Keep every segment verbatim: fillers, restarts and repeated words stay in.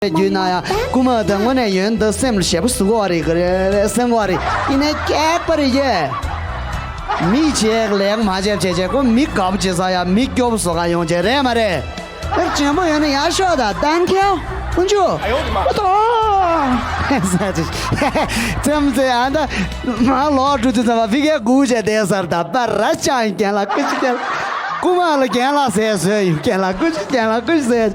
རེད། རྒྱུས་ན་ཡང་རྐུ་མ་དང་དངོས་གནས་ཡོན་འདི་སེམས་ལ་ཞེ་པོ་ཟུག་གོ་བ་རེད། གི་རེད་སེམས་གོ་བ་རེད། ཡིན་ནའི་སྐྱག་པ་རེད་ཡེ། མི་བྱས་ལས་ཀ་མ་བྱས་བྱས་བྱས་ཁོ་མི་དགའ་པོ་བྱེད་ས་ཡ་མི་སྐྱོ་པོ་བཟོ་ག་ཡོང་བྱས་རེད་མ་རེད། ཨེ་ཅན་པོ་ཡོད་ན་ཡར་ཤོག་ད་ཏན་ཐེའོ་ཀུན་ཆུ། ཨོ་ཏོ། ཙམ་ཙེ་ཨ་ད་མ་ལོག་འགྲོ་དུས་ཙམ་པ་ཕི་ཀའི་སྒུག་བྱས་བསྡད་ས་རེད། ད་པ་ར་ཅང་ཡིན་རྒན་ལགས་སྐུ་མཁྱེན་རྒན་ལགས། རྐུ་མ་ལ་རྒན་ལགས་ཟེར་བཟོས་ཡིན། རྒན་ལགས་སྐུ་མཁྱེན་རྒན་ལགས་སྐུ་མཁྱེན་ཟེར།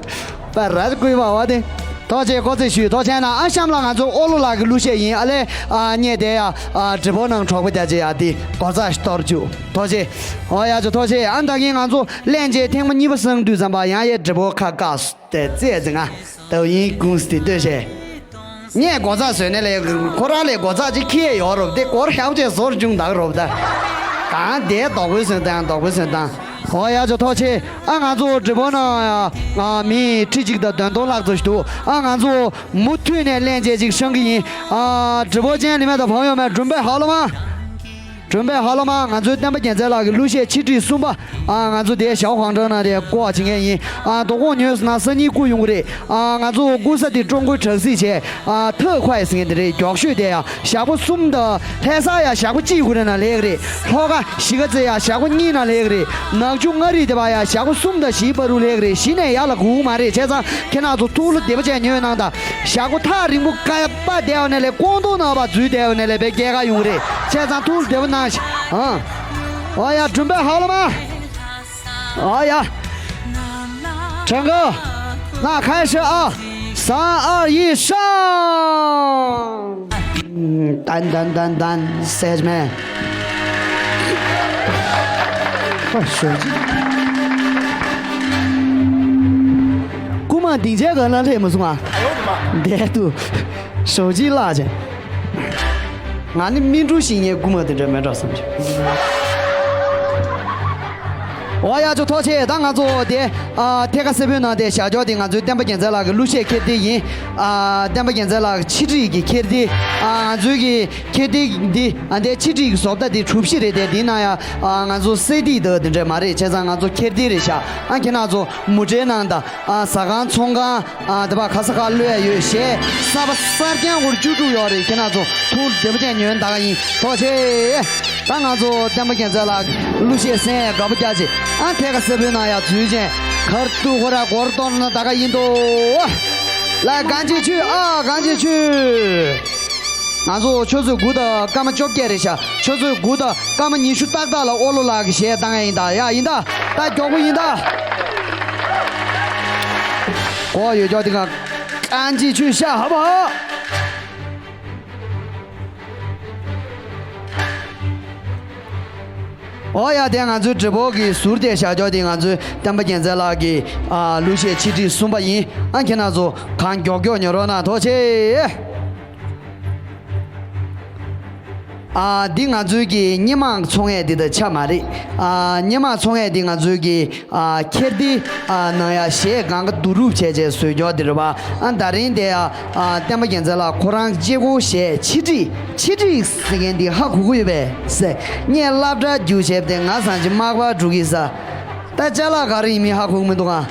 པ་ར་སྐུ་ཡི་བ་བ་དེ། ཐུགས་རྗེ་ཆེ། ཁོ་ཚོས་ཞུས་ཐུགས་རྗེ་ཆེ་གནང་། ཨ་གཤམ་ལ་ང་ཚོ་ཨོ་ལོ་ལགས་ཀྱི་གླུ་གཞས་ཡིན། ཨ་ལས་ཨ་རྙེད་དེ་ཡ་ཨ་བགྲེས་པོ་ནང་གྲོགས་པོ་རྒྱ་ཆེ་ཡ་དེ་སྒོ་རྩ་ཞིག་གཏོར་བཅུག་ཐུགས་རྗེ་ཆེ། ཨོ་ཡ་ཅོ་ཐུགས་རྗེ་ཆེ། ཨ་ད་གིན་ང་ཚོ་སླན་ཆད་ཐེངས་མ་གཉིས་པ་སང་དུས་ཙམ་པ་ཡང་ཡ་བགྲེས་པོ་ཁ་བཀག་སོང་། དེ་རྩེད་ཟིན་ང་ཏའུ་ཡིན་ཀུང་སི་དེ་ལྟོས་བྱས། ངས་སྒོ་རྩ་བཟོས་ནས་ལས་ཁོ་རང་ལས་སྒོ་རྩ་ཅིག་ཁྱེར་ཡོད་རོབ་དེ་སྒོར་ཤག་ཅེས་ཟོར་བྱུང་འདུག་རོབ་ད། གང་དེ་རྡོག་པོའི་སོན་དང་རྡོག་པོའི་སོན་དང་། ཨོ་ཡ་ཅོ་ཐུགས་རྗེ་ཆེ། ཨ་ང་ཚོ་བགྲེས་པོ་ནང་ཡ་ང་མི་ཁྲི་གཅིག་དང་བདུན་སྟོང་ལྷག་ཙམ་ཞིག་འདུག་ཨ་ང་ཚོ་མུ་མཐུད་ནས་སླན་ཆད་ཅིག་ཤང་གི་ཡིན། ཨ་བགྲེས་པོ་ཅན་ལི་མེ་དང་བང་ཡོད་མེད་གྲུམ་པའི་ཧ་ལོ་མ། གྲུམ་པའི་ཧ་ལོ་མ། ང་ཚོའི་བསྟན་པ་རྒྱལ་མཚན་ལགས་ཀྱི་གླུ་གཞས་ཆིག་ཁྲི་གསུམ་པ། ཨ་ང་ཚོ་དེའི་ཞའོ་ཧང་ཀྲང་ནང་དེ་བསྐོར་བ་བྱེད་མཁན་ཡིན། ཨ་དོ་དགོང་ཉོས་སོང་ན་སང་ཉིན་བསྐུར་ཡོང་གི་རེད། ཨ་ང་ཚོ་བསྐུར་ས་དེ་ཀྲུང་གོའི་བྲག་སྲིད་བྱས། ཨ་ཐག་ཁ་ཡི་ཟེར་མཁན་དེ་རེད། མགྱོགས་ཤོས་དེ་ཡ་ཞག་པོ་གསུམ་དང་ལྷ་ས་ཡ་ཞག་པོ་གཅིག་གུ་རེ་ན་ལེགས་རེད། ལྷོ་ཁ་གཞིས་ཀ་རྩེ་ཡ་ཞག་པོ་གཉིས་ན་ལེགས་རེད། ནག་ཆུ་མངའ་རིས་དེ་བ་ཡ་ཞག་པོ་གསུམ་དང་བཞིའི་བར་རུ་ལེགས་རེད། གཞི་ནས་ཡར་ལ་སྒུག་མ་རེད། བྱས་ཙང་ཁྱེད་རང་ཚོ་ཐུགས་བློ་བདེ་པོ་བྱས་ཉོས་གནང་དང་། ཞག་པོ་ཐག་རིང་པོ་ཀ་ཡ་པ་བསྡད་པ་ནས་ལས་ཀོང་ཏོང་ནང་བ་འཛུལ་བསྡད་པ་ནས་ལས་པའི་སྐྱེལ་ག་ཡོང་རེད། བྱས་ཙང་ཐུགས་བདེ་པོ་གནང་ཞིག་ཨང་། ཨོ་ཡ་སྒྲོན་པའི་ཧ་ལོ་མ། ཨོ་ཡ། ཁྲང་གོ། ང་开始啊，三二一上。ཏན་ཏན་ཏན་ཏན་སེར་མེ། ཨ་ཞོ། རྐུ་མ་སྡིངས་ཆའི་སྒང་ལ་སླེབས་མ་སོང་ང་། བསྡད་དུ། ཞོ་ཅིག་བརླག་བྱས། ང་ནི་སྨིན་དྲུག་ཤིང་ངའི་རྐུ་མ་དེ་འདྲ་མེད་འགྲོ་བསམ་བྱུང་། ཨོ་ཡ་ཅོ་ཐུགས་རྗེ་ཆེ། ད་ང་ཚོ་དེ་ཨ་ཐད་ཀ་སེར་པོའི་ནང་དེ་བཞག་ཆོག་དེ་ང་ཚོའི་བསྟན་པ་རྒྱལ་མཚན་ལགས་ཀྱི་གླུ་གཞས་འཁྱེར་དེ་ཡིན། ཨ་བསྟན་པ་རྒྱལ་མཚན་ལགས་ཀྱི་ཆིག་ཁྲི་གི་འཁྱེར་དེ། ཨ་ང་ཚོའི་གི་འཁྱེར་དེ་འདི་ཨ་འདི་ཆིག་ཁྲི་གི་བཟོ་ལྟ་དེ་གྲུ་བཞི་རེད་དེ། འདི་ན་ཡ་ཨ་ང་ཚོ་སེ་ཌི་དང་དེ་འདྲ་མ་རེད། བྱས་ཙང་ང་ཚོ་འཁྱེར་དེ་རེད་ཤག་ཨ་ཁྱེད་རང་ཚོ་མུ་འབྲེལ་གནང་དང་། ཨ་ཟ་ཁང་ཚོང་ཁང་། ཨ་དེ་བ་ག་ས་ག་གློད་ཡ་ཡོད་གཞས་གསར་པ་གསར་རྐྱང་སྒོར་བཅུ་དྲུག་ཡོད་རེད། ཁྱེད་རང་ཚོ་ཐུགས་བདེ་པོ་ཅན་ཉོན་ད་ག་ཡིན། ཐུགས་རྗེ་ཆེ། ད་ང་ཚོ་བསྟན་པ་རྒྱལ་མཚན་ལགས་གླུ་གཞས་གསན་ཡ་དགའ་པོ་རྒྱ་ཆེ། ཨ་ཐད་ཀ་སེར་པོའི་ནང་ཡ་འཛུལ་ཅན་ཁར་ཏུ་ཧོ་ར་སྒོར་གཏོང་ན་ད་ག་ཡིན་དོ། ལ་གང་ཅི་ཆུ་ཨ་གང་ཅི་ཆུ། ང་ཚོ་ཆུ་ཚོད་དགུ་དང་སྐར་མ་བཅོ་བརྒྱད་རེད་ཤག་ཆུ་ཚོད་དགུ་དང་སྐར་མ་ཉི་ཤུ་ཏག་ཏག་ལ་ཨོ་ལོ་ལགས་ཀྱི་གཞས་བཏང་ཡ་ཡིན་ད། ཡ་ཡིན་ད། ད་མགྱོགས་པོ་ཡིན་ད། གོ་ཡོད་ཀྱོག་དེ་ག་ཨན་ཅི་ཆུ་ཤ་ཧ་བ། ཨོ་ཡ་དེ་ང་ཚོའི་བགྲེས་པོ་གི་ཟུར་དེ་བཞག་ཀྱོག་དེ་ང་ཚོའི་བསྟན་པ་རྒྱལ་མཚན་ལགས་ཀྱི་ཨ་གླུ་གཞས་ཆིག་ཁྲི་གསུམ་པ་ཡིན། ཨ་ཁྱེད་རང་ཚོ་གང་མགྱོགས་མགྱོགས་ཉོ་རོགས་གནང་། ཐུགས་རྗེ་ཆེ། ཨ་འདི་ང་ཚོའི་གི་སྔོན་མ་ཚོང་ཡས་འདི་དང་ཆ་མ་རེད། ཨ་སྔོན་མ་ཚོང་ཡས་འདི་ང་ཚོའི་གི་ཨ་འཁྱེར་འདི་ཨ་ནང་ཡ་གཞས་གང་ག་བསྡུ་རུབ་བྱས་བྱས་བཟོས་ཀྱོག་འདི་རེད་པ། ཨ་ད་རིང་དེ་ཡ་ཨ་བསྟན་པ་རྒྱལ་མཚན་ལགས་ཁོ་རང་གཅིག་པོ་གཞས་ཆིག་ཁྲི་ཆིག་ཁྲི་ཟེར་མཁན་འདི་ཧ་གོ་གི་ཡོད་པས་ཟེར། ངས་སློབ་གྲྭ་རྒྱུགས་བྱས་ཏེ་ང་སང་ཅི་མག་པ་འགྲོ་གི་ས། ད་ཅ་ལག་ག་རེ་ཡིན་མིན་ཧ་གོ་གི་མི་འདུག་ཨ།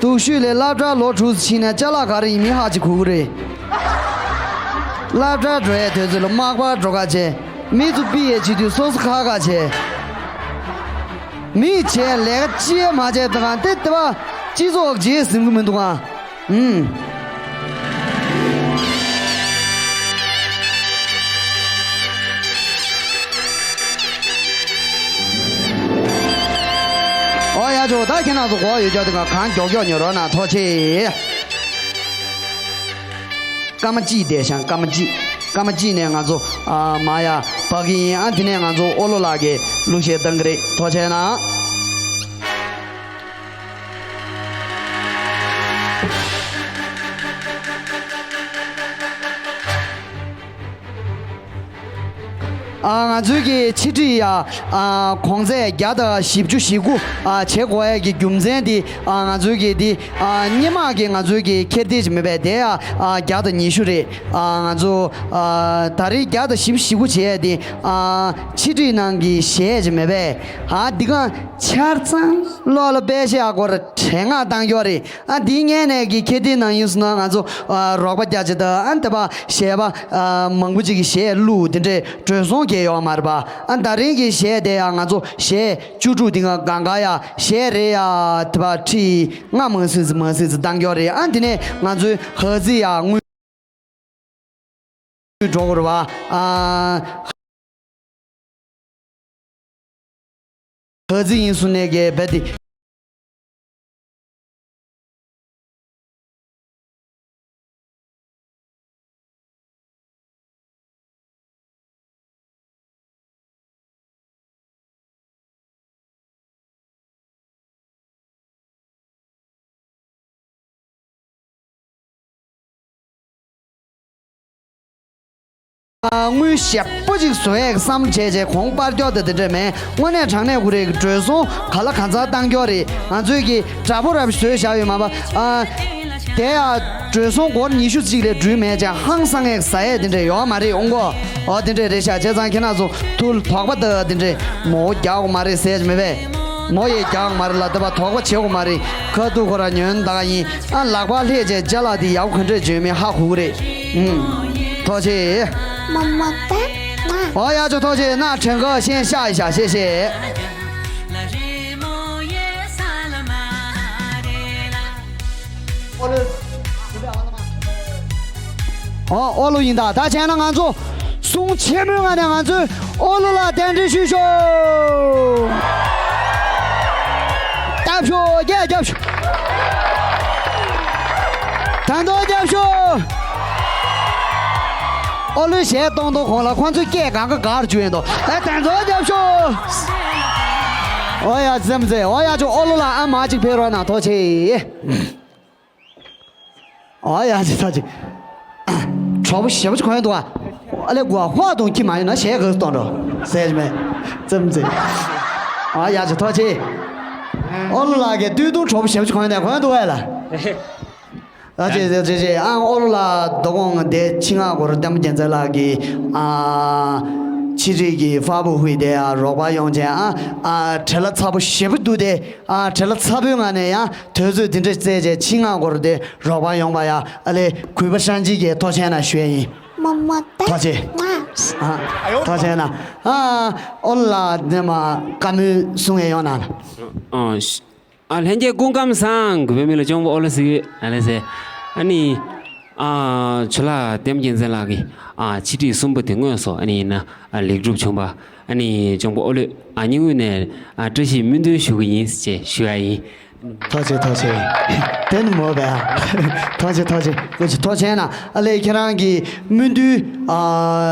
སྡུག་ཤོས་ལས་སློབ་གྲྭ་ལོ་དྲུག་ཕྱིན་ན་ཅ་ལག་ག་རེ་ཡིན་མིན་ཧ་ཅིག་གོ་གི་རེད། སློབ་གྲྭ་འགྲོ་ཡའི་དུས་ཚོད་ལ་མག་པ་འགྲོ་ག་བྱས། མི་ཚོ་ཕི་ཡས་བྱེད་དུས་སོ་སོ་ཁ་ཁ་བྱས། མི་བྱས་ལས་ཀ་ཅི་ཡང་མ་བྱས་དུས་གང་དེ་དེ་བ་སྤྱི་ཚོགས་རྗེས་ཟིན་གི་མི་འདུག་ཨ། ཨུམ། ཨོ་ཡ་ཇོ། ད་ཁྱེད་རང་ཚོ་གོ་ཡོད་ཀྱོག་དེ་ག་གང་མགྱོགས་མགྱོགས་ཉོ་རོགས་གནང་། ཐུགས་རྗེ་ཆེ། སྐར་མ་གཅིག་བསྡད་ཤག་སྐར་མ་གཅིག་སྐར་མ་གཅིག་ནས་ང་ཚོ་ཨ་མ་ཡ་བབས་ཀྱི་ཡིན། ཨ་དེ་ནས་ང་ཚོ་ཨོ་ལོ་ལགས་ཀྱི་གླུ་གཞས་བཏང་གི་རེད། ཐུགས་རྗེ་གནང་། ཨ། ང་ཚོའི་གི་ཕྱི་དྲིལ་ཡ། ཨ། གོང་ཚད་བརྒྱ་དང་བཞི་བཅུ་ཞེ་དགུ། ཨ། བྱེད་དགོས་ཡ་གི་རྒྱུ་མཚན་དེ། ཨ། ང་ཚོའི་གི་དེ། ཨ། སྔོན་མ་གི་ང་ཚོའི་གི་ཁེ་དེ་ཅིག་མེད་པས་དེ་ཡ། ཨ། བརྒྱ་དང་ཉི་ཤུ་རེད། ཨ། ང་ཚོ། ཨ། ད་རེས་བརྒྱ་དང་བཞི་བཅུ་ཞེ་དགུ་བྱས་ཡ་དེ། ཨ། ཕྱི་དྲིལ་ནང་གི་གཞས་ཅིག་མེད་པས། ཨ། འདི་ག་ཆ་ཚང་ལོ་ལ་དཔེ་བཤད་སྐོར་དྲན་ང་བཏང་རྒྱུ་རེད། ཨ། འདི་སྔོན་ནས་ཀྱི་ཁེ་དེ་ནང་ཡིན་སོང་ན་ང་ཚོ། ཨ། རོགས་པ་རྒྱག་བྱེད་དང་། ཨ། དེ་པ་གཞས་པ། ཨ། མང་པོ་ཅིག་གིས་གཞས་བླུགས། དེ་འདྲའི་འགྲོ་སོང་གང་ཡོད་མ་རེད་པ། ཨ། ད་རིང་གི་གཞས་དེ་ཡང་ང་ཚོ་གཞས་བཅུ་དྲུག་འདི་ག་གང་ག་ཡ་གཞས་རེད་ཡ། དེ་པ་ཁྲི་ལྔ་མང་སེ་མང་སེ་བཏང་རྒྱུ་རེད། ཨ། དེ་ནས་ང་ཚོའི་ཧ་ཙི་ཡ་དངུལ། འགྲོ་དགོས་རེད་པ། ཨ། ཧ་ཙི་ཡིན་སོང་ནས་གི་རྦད་དེ། ཨ། དངུལ་ཞེ་པོ་ཅིག་བཟོ་ཡས་བསམ་བྱས་བྱས་གོང་སྤར་རྒྱུ་དེ་དེ་འདྲ་མེད། དངོས་གནས་དྲང་གནས་ཁོ་རའི་འགྲོ་སོང་ག་ལ་གང་འཚམ་བཏང་རྒྱུ་རེད། ང་ཚོའི་གི་འདྲ་པོ་རབ་བཟོས་བཞག་ཡོད་མ་པ། ཨ། དེ་ཡ་འགྲོ་སོང་སྒོར་ཉི་ཤུ་ཅིག་ལས་འགྲུལ་མེད་ཅང་ཧང་སང་ངས་ཟ་ཡས་དེ་འདྲ་ཡོད་མ་རེད། ཨོང་གོ། ཨོ། དེ་འདྲ་རེད་ཤག་བྱས་ཙང་ཁྱེད་རང་ཚོ་ཐུགས་དོགས་པ་དང་དེ་འདྲ་མོ་རྒྱག་དགོས་མ་རེད་ཟེར་གྱི་མེད་པས། མོ་ཡས་རྒྱག་དགོས་མ་རེད་ལ། དེ་པ་དོགས་པ་བྱེད་དགོས་མ་རེད། ཁ་ཐུག་ཁོ་ར་ཉོན་ད་ག་ཡིན། ཨ། ལག་པ་ལྷས་བྱས་ཅ་ལག་དེ་ཡག་ག་འདྲ་བྱོན་མིན་ཧ་གོ་གི་རེད། ཨུམ། ཐུགས་རྗེ་ཆེ། མ་མ་པ་ང་། ཨོ། ཡ་ཅོ་ཐུགས་རྗེ་ཆེ། ན་དྲན་ག་ཤེས་ཤ་ཡི་ཤ་ཤེས་ཤེས། ཨོ། ཨོ་ལོ་ཡིན་ད། ད་བྱས་ན་ང་ཚོ་གསུང་ཆེན་མོའི་ངང་ནས་ང་ཚོས་ཨོ་ལོ་ལ་རྟེན་འབྲེལ་ཞུ་ཤོག་རྒྱབ་ཤོག་རྒྱབ་ཤོག་ད་དུང་རྒྱབ་ཤོག་ཨོ་ལོའི་གཞས་གཏོང་གཏོང་གོང་ལ་ཁོང་ཚོའི་སྐད་གང་ག་གར་འཇུ་ཡིན་དོ། ཨེ། ད་དུང་རྒྱབ་ཤོག་ཨོ་ཡ། ཙམ་ཙེ། ཨོ་ཡ་ཅོ། ཨོ་ལོ་ལ་ཨ་མ་གཅིག་ཕེབས་རོགས་གནང་། ཐུགས་རྗེ་ཆེ། ཨ་ཡ་ཅི་ད་ཅི། གྲོགས་པོ་ཞེ་པོ་ཅིག་གོན་འདུག་ཨ། ཨ་ལེ་གོ་ཧོ་དང་ཁྱི་མ་ཡིན་ན་ཞེ་གི་གཏོང་འགྲོ་ཟེར་མེད། ཙམ་ཙེ། ཨ་ཡ་ཅི་ཐུགས་རྗེ་ཆེ། ཨོ་ལོ་ལགས་ཀྱི་སྟོད་ཐུང་གྲོགས་པོ་ཞེ་པོ་ཅིག་གོན་ནས་གོན་འདུག་ཨ་ལ། ཨ་ཅེ་ཅེ་ཅེ་ཅེ། ཨ། ཨོ་ལོ་ལགས་དོ་དགོང་དེ་ཕྱི་ནང་སྐོར་བསྟན་པ་རྒྱལ་མཚན་ལགས་ཀྱི། ཨ། ཕྱི་དྲིལ་གྱི་ཕ་བུ་ཧུའི་དེ། ཨ། རོགས་པ་ཡོང་བྱས། ཨ། ཨ། བྲེལ་བ་ཚ་པོ་ཞེ་པོ་འདུག་དེ། ཨ། བྲེལ་བ་ཚ་པོའི་ངང་ནས་ཡང་དུས་ཚོད་འདི་འདྲ་བཙལ་བྱས་ཕྱི་ནང་སྐོར་དེ་རོགས་པ་ཡོང་བ་ཡ། ཨ་ལེ་གུས་པ་བཤམས་བྱས་ཀྱི་ཐུགས་རྗེ་ཆེ་གནང་ཞུ་ཡ་ཡིན། མ་མ་ཏ་ཐུགས་རྗེ་ཆེ། ཨ། ཐུགས་རྗེ་ཆེ་གནང་། ཨ། ཨོ་ལོ་ལགས་འདི་མ་བཀའ་མོལ་གསུང་ཡས་ཡོང་གནང་། ཨ། ལྷན་རྒྱས་སྐུ་ཁམས་བཟང་། གུས་པའི་མིང་ལ་གཅུང་པོ་ཨོ་ལོ་ཟེར་གྱི་ཡོད། ཨ་ལེ་ཟེར། ཨ་ནི། ཨ། ཇོ་ལགས་བསྟན་པ་རྒྱལ་མཚན་ལགས་ཀྱི། ཨ། ཕྱི་དྲིལ་གསུམ་པོ་དེ་དངོས་སུ་ཨ་ནི་ཡིན་ན། ཨ། ལེགས་གྲུབ་བྱུང་བ། ཨ་ནི་གཅུང་པོ་ཨོ་ལོས། ཨ། སྙིང་དབུས་ནས། ཨ། བཀྲ་ཤིས་སྨོན་འདུན་ཞུ་གི་ཡིན་ཅེས་ཞུ་ཡ་ཡིན། ཐུགས་རྗེ་ཆེ། ཐུགས་རྗེ་ཆེ། དེ་ནི་མོ་བས། ཨ། ཐུགས་རྗེ་ཆེ། ཐུགས་རྗེ་ཆེ། ཐུགས་རྗེ་ཆེ་གནང་། ཨ་ལེ་ཁྱེད་རང་གི་སྨོན་འདུན། ཨ།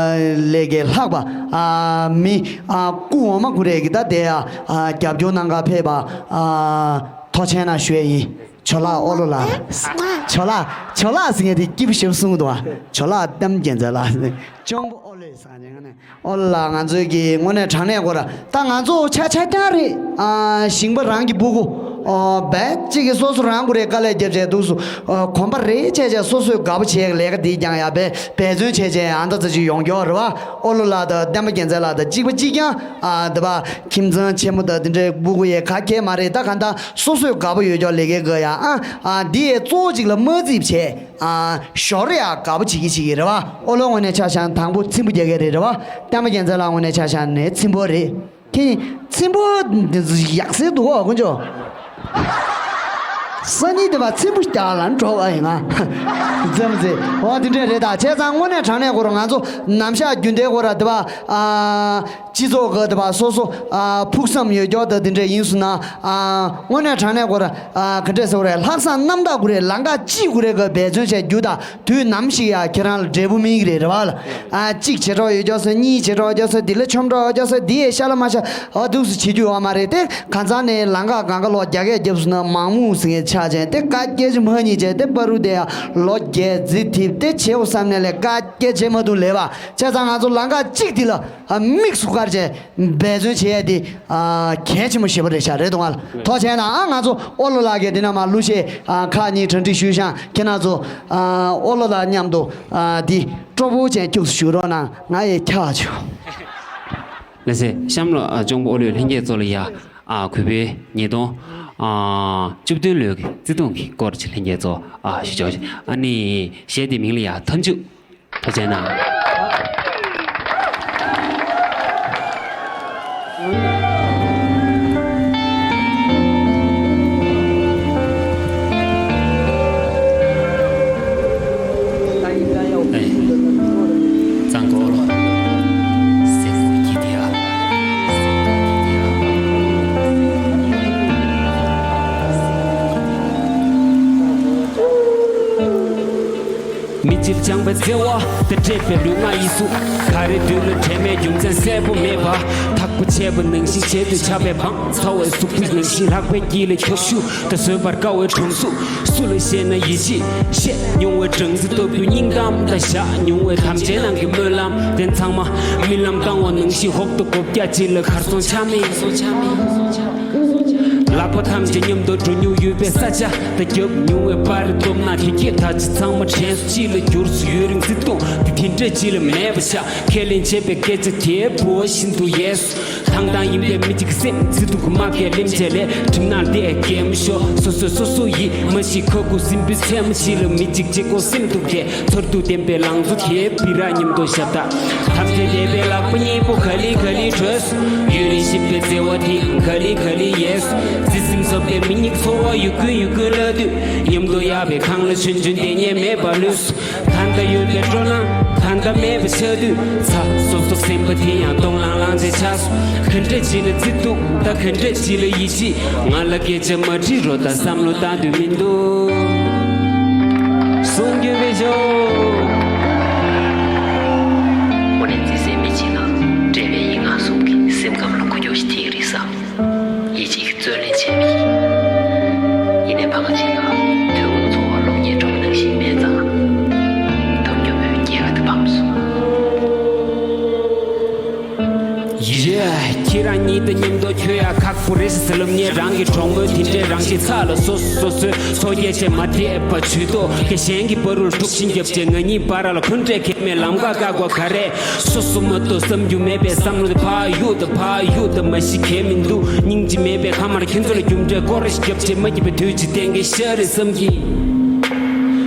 ལས་ཀྱི་ལྷག་པ། ཨ། མི། ཨ། སྐུ་འོ་མ་ཁུ་རེ་གི་ད་དེ། ཨ། རྒྱབ་སྐྱོར་གནང་ག་ཕེབས་པ། ཨ། ཐུགས་རྗེ་ཆེ་གནང་ཞུ་ཡ་ཡིན། ཇོ་ལགས་ཨོ་ལོ་ལགས། ཇོ་ལགས། ཇོ་ལགས་ཟེར་མཁན་དེ་སྐྱིད་པོ་ཞེ་པོ་གསུང་གི་འདུག་ཨ། ཇོ་ལགས་བསྟན་པ་རྒྱལ་མཚན་ལགས། གཅུང་པོ་ཨོ་ལོ་ཟེར་མཁན་ནི། ཨོ་ལོ་ལགས་ང་ཚོའི་གི་དངོས་གནས་དྲང་གནས་སྐོར་ད་ང་ཚོ་ཆ་ཆ་རྐྱང་རེད། ཨ། ཞིང་པ་རང་གི་སྤུ་གུ། ཨོ། རྦད་གཅིག་གི་སོ་སོ་རང་གི་རེད། དཀའ་ལས་རྒྱབ་བྱས་འདུག་སུ། ཨོ། གོམ་པ་རེ་བྱས་བྱས་སོ་སོས་དགའ་པོ་བྱས་ལས་ཀ་འདི་ཀྱང་ཡ་བས་འབད་བརྩོན་བྱས་བྱས་ཨ་མདའ་ཙ་ཅིག་ཡོང་རྒྱུ་རེད་བ། ཨོ་ལོ་ལགས་དང་བསྟན་པ་རྒྱལ་མཚན་ལགས་དང་གཅིག་པ་གཅིག་རྐྱང་། ཨ། འདི་པ་ཁྱིམ་ཚང་ཆེན་མོ་དང་འདི་འདྲའི་སྤུ་གུ་ཡས་ག་གེ་མ་རེད། ད་ག་ད་སོ་སོས་དགའ་པོ་ཡོད་ཀྱོག་ལས་ཀའི་དགའ་ཡ། ཨ། ཨ། འདི་ཡས་གཙོ་བོ་གཅིག་ལ་མ་རྩིས་བྱས། ཨ། ཞོར་ཡ་དགའ་པོ་བྱེད་ཀྱི་བྱེད་ཀྱི་རེད་བ། ཨོ་ལོ་ངོས་ནས་ཆ་བཞག་དང་པོ་ཚིམ་པོ་རྒྱག་གི་རེད་རེད་བ། བསྟན་པ་རྒྱལ་མཚན་ལགས་ངོས་ནས་ཆ་བཞག་ནས་ཚིམ་པོ་རེད། ཁྱེད་ཚིམ་པོ་ཡག་སེ་འདུག་གོ་དཀོན་མཆོག་སང་ཉིན་དེ་བ་ཚིམ་པོ་རྒྱག་ལ་འགྲོ་བ་ཡིན་ང་། འཛེམ་འཛེ། འོ་དེ་འདྲས་རེད། ད་བྱས་ཙང་དངོས་གནས་དྲང་གནས་སྐོར་ང་ཚོ་ནམ་ཞག་རྒྱུན་ལྡན་སྐོར་དེ་བ། ཨ། སྤྱི་ཚོགས་ཀྱི་དེ་བ་སོ་སོ་ཨ་ཕུགས་བསམ་ཡོད་ཀྱོག་དང་དེ་འདྲ་ཡིན་སོང་ན། ཨ་དངོས་གནས་དྲང་གནས་ཁོ་ར་ཨ་ག་འདྲས་ཟེར་བ་རེད། ལྷག་བསམ་རྣམ་དག་དགོས་རེད། ལམ་ཁ་གཅིག་དགོས་རེད་གི་འབད་བརྩོན་བྱས་རྒྱུ་དང་དུས་ནམ་ཞིག་ཡ་ཁྱེད་རང་ལ་འབྲས་བུ་སྨིན་གི་རེད། རེད་བ་ལ། ཨ་གཅིག་བྱེད་གྲོགས་ཡོད་ཀྱོག་ཟེར། གཉིས་བྱེད་གྲོགས་ཡོད་ཀྱོག་ཟེར། འདི་ལ་ཆོམ་གྲོགས་ཡོད་ཀྱོག་ཟེར། འདི་ཡས་ཤ་ལ་མ་ཤ་ཨ་འདུག་སེ་བྱེད་རྒྱུ་ཡོད་མ་རེད། དེ་གང་ཚང་ནས་ལམ་ཁ་གང་ག་ལོ་རྒྱ་སྐད་རྒྱབ་སོང་ན་མང་མོ་ཟེར་མཁན་ཆགས་ཅན་དེ་བཀའ་སྐད་ཅིག་མ་རྙེད་ཅན་དེ་པ་རུ་དེ་ཡ་ལོ་རྒྱས་རྫི་ཐིབས་དེ་བྱེད་འོ་བསམ་ནས་ལས་བཀའ་སྐད་བྱེད་མ་ཐུབ་ལས་བ། བྱས་ཙང་ང་ཚོ་ལམ་ཁ་གཅིག་དེ་ལ་ཨ་དམིགས་སུ་བཀར་བྱས་འབད་བརྩོན་བྱེད་ཡ་དེ་ཨ་གལ་ཆེན་པོ་ཞེ་པོ་རེད་ཤག་རེད་འདུག་ང་ལ་ཐོག་བྱས་ན་ཨ་ང་ཚོ་ཨོ་ལོ་ལགས་ཀྱིས་དེ་ན་མ་གླུ་གཞས་ཨ་ཁག་གཉིས་གྲ་སྒྲིག་ཞུས་ཤག་ཁྱེད་རང་ཚོ་ཨ་ཨོ་ལོ་ལགས་མཉམ་དུ་ཨ་འདི་སྤྲོ་པོ་ཅན་སྐྱུགས་སུ་བཞུགས་རོགས་གནང་། ང་ཡི་ཁྱག་ཆུ། ལགས་སེ་གཤམ་ལ་ཨ་གཅུང་པོ་ཨོ་ལོའི་ལྷན་རྒྱས་ཚོ་ལ་ཡ་ཨ་གུས་པའི་ཉིས་སྟོང་ཨ་བཅུ་བདུན་ལོའི་གི་བརྩེ་དུང་གི་སྐོར་ཅིག་ལྷན་རྒྱས་ཚོ་ཨ་ཞུ་ཆོག་ཨ་ནི་གཞས་དེ་མིང་ལ་ཡ་མཐའ་མཇུག་ཐུགས་རྗེ་གནང་། མི་གཅིག་སྦྱངས་པའི་བརྩེ་བ་དང་འདྲེས་པའི་ལུས་ངག་ཡིད་གསུམ། ག་རེ་དུས་ལ་དྲན་མེད་རྒྱུ་མཚན་གསལ་པོ་མེད་པ། ཐག་པ་ཆད་པ་ནང་བཞིན་བྱེད་དུ་ཆགས་པའི་བང་ཚ་བའི་གཟུགས་པོའི་ནང་བཞིན་རགས་པའི་དཀྱིལ་ལ་ཁྱབ་ཤུགས་དང་བཟོད་པར་དཀའ་བའི་གྲོང་གཟུགས། སུ་ལ་བཤད་ན་ཡིད་ཆེས་བཤད་མྱོང་བའི་སྦྲང་རྩི་ལྟ་བུའི་སྙིང་གཏམ་དང་བཞག་མྱོང་བའི་དམ་བཅའི་ནང་གི་སྨོན་ལམ་དེ་ཚང་མ་རྨི་ལམ་བཏང་བ་ནང་བཞིན་འོག་ཏུ་སྒོ་བརྒྱ་གཅིག་ལ་གར་སོང་ཆ་མེད། ལག་པ་ཐམས་ཅད་མཉམ་དུ་འགྲོ་མྱོང་ཡོད་པའི་ས་ཆ་དང་རྒྱབ་མྱོང་བའི་པར་སྟོབས་ན་དེ་སྐད་ད་ཅི་ཚང་མ་དྲན་གསོ་གཅིག་ལ་གྱུར་སོང་། ཡུན་རིང་བརྩེ་དུང་དེ་དེ་འདྲ་གཅིག་ལ་མེད་པ་ཆགས། ཁས་ལེན་བྱས་པའི་སྐད་ཆ་དེ་བུ་བ་བཞིན་དུ་ཡལ་སོང་། ཐང་ཐང་ཡིན་པའི་མི་གཅིག་སེམས་བརྩེ་དུང་གི་དམག་གིས་ལེམ་བྱས་ལས་གྲིབ་ནག་འདི་གད་མོ་ཤོར་སོ་སོས་སོ་སོ་ཡིད་མ་ཞི་ཁ་ཁུ་སིམ་པའི་མཚན་མོ་ཞིག་ལ་མི་གཅིག་གཅིག་པོ་སེམས་སྡུག་གས། ཚོར་འདུ་ལྡན་པའི་ལང་ཚོ་དེ་བི་རག་མཉམ་དུ་ཞབས་ཏག་ཐམས་ཅད་བདེ་བའི་ལག་པ་གཉིས་པོ་ག་ལེ་ག་ལེ་གྲོལ་སོང་། ཡུན་རིང་བཞིན་པའི་བརྩེ་བ་དེ་ཡང་ག་ལེ་ག་ལེ་ཡལ་སོང་། བརྩེ་སེམས་ཟབ་པའི་མི་གཉིས་ཚོར་བ་ཡུག་ཀུན་ཡུག་ཀུན་སླེབས་དུས། མཉམ་དུ་ཡལ་བའི་གངས་ལ་ཆུང་ཆུང་བསྡད་ཉེན་མེད་པར་ལུས་སོང་། ད་ལྟ་ཡོད་པའི་སྤྲོ་སྣང་ད་ལྟ་མེད་པ་ཆགས་དུས། ཚ་སོབ་སོབ་སེམས་པ་དེ་ཡང་སྟོང་ལྷང་ལྷང་ཅིག་ཆགས་སོང་། ག་འདྲ་ཅིག་ལ་བརྩེ་དུང་དང་ག་འདྲ་ཅིག་ལ་ཡིད་ཆེས། ང་ལ་སྐད་ཆ་མ་དྲིས་རོགས་ད་བསམ་བློ་བཏང་འདོད་མི་འདུག་གསུང་རྒྱུ་བས་ཤོག་དངོས་གནས་བརྩེ་སེམས་མི་གཅིག་ལ་འབྲེལ་བའི་ཡིག་ངག་གསུམ་གྱིས་སེམས་ཁམས་ལ་འགུལ་སྐྱོད་ཞིག་ཐེབས་ཀྱི་རེད་བསམ། ཡིད་ཆེས་ཀྱི་རྩོད་ལེན་བྱས་པ་ཡིན། ཡིན་ནའི་ཕ་ག་ཅིག་ལ་དུས་འཁོར་ཚོར་བ་གློག་བརྙན་འགྲོ་བ་ནང་བཞིན་མེད་ཙང་། ཐོབ་རྒྱུ་བོད་རྒྱལ་ཁ་དུ་ཕམ་སོང་། ཡི་རེད། ཁྱེད་རང་གཉིས་དང་མཉམ་དུ་ཁྱོད་ཡ་ཁག་པོ་རེད་ཟེར་ལབ་ངས་རང་གི་གྲོགས་མོ་དེ་འདྲས་རང་གི་ཚགས་ལ་སོ་སོ་སོ་སོའི་སོ་སྐྱེ་ཆེ་མ་དེས་པ་ཇུས་གཏོགས་ཀྱི་གཞན་གྱི་བར་རུ་འཁྲུག་ཤིང་རྒྱབ་བྱས་ང་གཉིས་བར་ལ་འཁོན་འགྲས་གས་མེད་ལམ་ཁ་བཀག་པ་ག་རེ། སོ་སོ་མ་གཏོགས་བསམ་རྒྱུ་མེད་པའི་བསམ་བློ་དེ་ཕར་གཡུག་དང་ཕར་གཡུག་དང་མ་གཞི་གས་མི་འདུག་སྙིང་རྗེ་མེད་པའི་ཁ་མར་ཁྱེད་ཚོ་ལ་རྒྱུ་འབྲས་སྐོར་ཞིག་རྒྱབ་བྱས་མ་སྐྱིད་པའི་དུས་ཀྱི་གཏན་འཁེལ་ཤ་རེད་བསམ་གྱིས།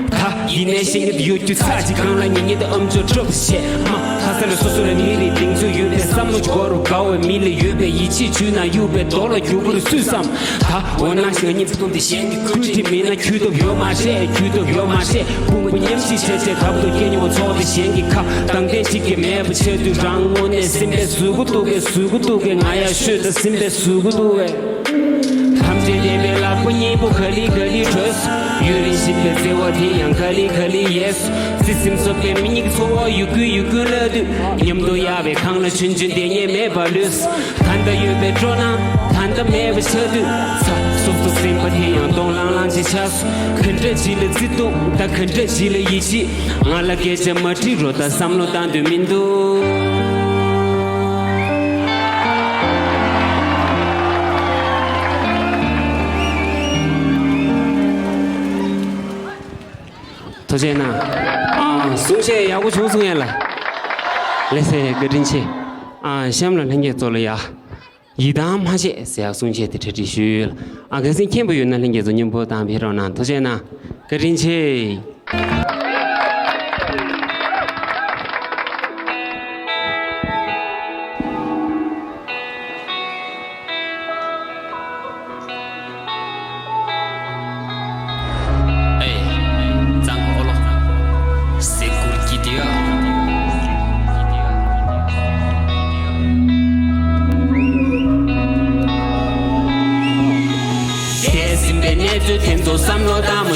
ད་ཡིན་ནའི་ཤེས་ཀྱི་ཡོད་རྒྱུ་ཚ་གཅིག་གང་ལ་ཉིད་ཉིད་དུ་ཨམ་ཅོག་སྒྲོག་བྱས་མ་ཁ་ས་ལ་སོ་སོ་ལ་མི་རེ་གདེང་ཚོད་ཡོད་པའི་བསམ་བློ་ཅིག་སྒོ་རུ་དགའ་བའི་མི་ལ་ཡོད་པའི་ཡིད་ཆེས་བྱུས་ན་གཡུག་པའི་རྡོ་ལ་རྒྱུག་པར་སུས་བསམ། ད་འོ་ན་ཞག་ཉིན་ཚེ་ཐུང་དེ་གཞན་གྱི་བཀོད་སྒྲིག་མིན་ན་ཁྱུ་སྟོབས་ཡོད་མ་རེད། ཁྱུ་སྟོབས་ཡོད་མ་རེད། དཔུང་པ་མཉམ་གཤིབ་བྱས་བྱས་དགའ་པོ་དང་སྐྱེ་མྱོང་བ་ཚོགས་དེ་གཞན་གྱི་ཁ་གདངས་ཐེངས་གཅིག་ཀྱང་མེད་པ་ཆགས་དུས་རང་ངོ་ནས་སེམས་པའི་ཟུག་གུ་གཏུག་གེ་ཟུག་གུ་གཏུག་གེ་ང་ཡ་ཤོད་ད་སེམས་པའི་ཟུག་གུ་གཏུག་གེ། ཐམས་ཅད་བདེ་བའི་ལག་པ་གཉིས་པོ་ག་ལེ་ག་ལེ་གྲོལ་སོང་། ཡུན་རིང་བཞིན་པའི་བརྩེ་བ་དེ་ཡང་ག་ལེ་ག་ལེ་ཡལ་སོང་། བརྩེ་སེམས་ཟབ་པའི་མི་གཉིས་ཀྱི་ཚོར་བ་ཡུག་ཀུན་ཡུག་ཀུན་སླེབས་དུས། མཉམ་དུ་ཡལ་བའི་གངས་ལ་ཆུང་ཆུང་བསྡད་ཉེན་མེད་པར་ལུས། ད་ལྟ་ཡོད་པའི་སྤྲོ་སྣང་ད་ལྟ་མེད་པ་ཆགས་དུས། ཚ་སོབ་སོབ་སེམས་པ་དེ་ཡང་སྟོང་ལྷང་ལྷང་ཅིག་ཆགས་སོང་། ག་འདྲ་ཅིག་ལ་བརྩེ་དུང་དང་ག་འདྲ་ཅིག་ལ་ཡིད་ཆེས། ང་ལ་སྐད་ཆ་མ་དྲིས་རོགས་ད་བསམ་བློ་བཏང་འདོད་མི་འདུག་ཐུགས་རྗེ་གནང་། ཨ། གསུང་བཤད་ཡག་པོ་བྱུང་སོང་ཡ་ལ། ལགས་སེ་བཀའ་དྲིན་ཆེ། ཨ། གཤམ་ལ་ལྷན་རྒྱས་ཚོ་ལ་ཡ། ཡི་དམ་མ་བྱེད་ཟེར་ཡག་གསུང་བཤད་དེ་གྲ་སྒྲིག་ཞུས་ཡོད། ཨ། གལ་སྲིད་མཁྱེན་པ་ཡོད་ན་ལྷན་རྒྱས་ཚོ་མཉམ་པོ་དང་ཕེབས་རོགས་གནང་། ཐུགས་རྗེ་གནང་། བཀའ་དྲིན་ཆེ།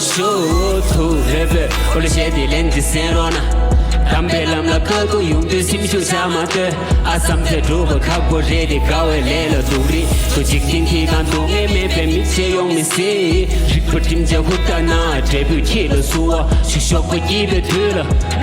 ཤོག་ཐུགས་རེ་ཕོད་ཨོ་ལེ་བཤད་དེ་ལན་གཅིག་གསན་རོགས་གནང་། དམ་པའི་ལམ་ལ་དཀའ་སྡུག་ཡོང་དུས་སེམས་ཤུགས་ཆག་མ་སྡོད། ཨ་བསམ་ཚེ་སྒྲུབ་པ་ཁག་པོ་རེད་དེ། དགའ་བའི་ལས་ལ་སྡུག་རིགས་དུ་འཇིག་རྟེན་འདི་ན་སྡུག་བསྔལ་མེད་པའི་མི་ཚེ་ཡོང་མི་སྲིད། རིག་པ་སྒྲིམ་བྱ་ཧུར་ཐག་ན་འབྲས་བུ་ཁྱེད་ལ་བསུ་བ་ཞུ། ཞོགས་པ་སྐྱིད་པའི་དུས་ལ་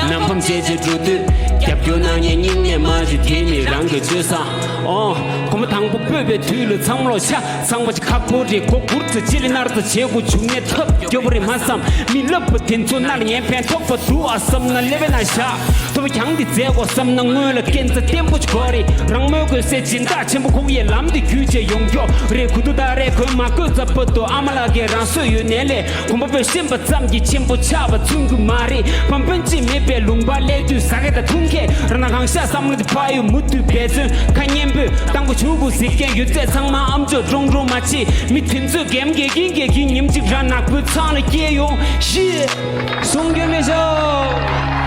ནམ་ཕམ་བྱས་བྱས་འགྲོ་དུས་རྒྱབ་སྐྱོར་གནང་མཁན་སྙིང་ནས་མ་བརྗེད། དེ་ནི་རང་གི་སྤྱོད་བཟང་། ཨོ། གོམ་པ་དང་པོ་སྤོས་པའི་དུས་ལ་ཚང་མ་ལོག་ཤ། ཚང་མ་ཅིག་ཁག་པོ་རེད། མགོ་སྒུར་ཚེ་ལྕེ་ལེ་ནར་ཚ་བྱེད་དགོས་བྱུང་ནས་ཐབས་སྐྱོ་པོ་རེད་མ་བསམ། མི་ལབ་པ་དེ་ཚོ་ནར་ཉན་ཕན་ཐོགས་པ་འདུག་ཨ་བསམ་ན་ཀླད་པའི་ནང་བཞག་ཐོབ་རྒྱང་འདི་མཛད་དགོས་བསམ་ན་སྔོན་ལ་སྐས་འཛེག་བརྟན་པོ་ཅིག་དགོས་རེད། རང་མོས་དགོས་སའི་སྦྱིན་བདག་ཆེན་པོ་ཁོག་ཡས་ལམ་འདི་བརྒྱུད་བྱས་ཡོང་མགྱོགས་རེད། གུ་དུ་ད་རེས་གོན་མ་དགོས་ཚ་པོ་དོ་ཨ་མ་ལགས་ཀྱིས་རང་སོས་ཡོད་ནས་ལས། གོམ་པ་སྤོས་ཤེས་པ་ཙམ་གྱིས་ཆེན་པོ་ཆགས་པ་མཚོན་རྒྱུ་མ་རེད། བམ་པན་ཅི་མེད་པའི་ལུང་པར་སླེབས་དུས་ཟ་མཁན་དང་འཐུང་མཁན་རང་ན་གང་ཤ་བསམ་བློ་དེ་ཕ་ཡུལ་མུ་མཐུད་འབད་བརྩོན་ཁ་སྙན་པོས་བཏང་དགོས། བྱུག་དགོས་ཟེར་མཁན་ཡོད་ཚད་ཚང་མ་ཨམ་ཅོག་ཀྲོང་ཀྲོང་མ་བྱེད། མི་དེ་ཚོས་འགེམ་འགེལ་གིན་འགེལ་གིན་ཉིན་གཅིག་རང་ནག་པོའི་ཚང་ལ་སྐྱེལ་ཡོང་ཤི། གསུང་རྒྱུ་མི་ཤོག་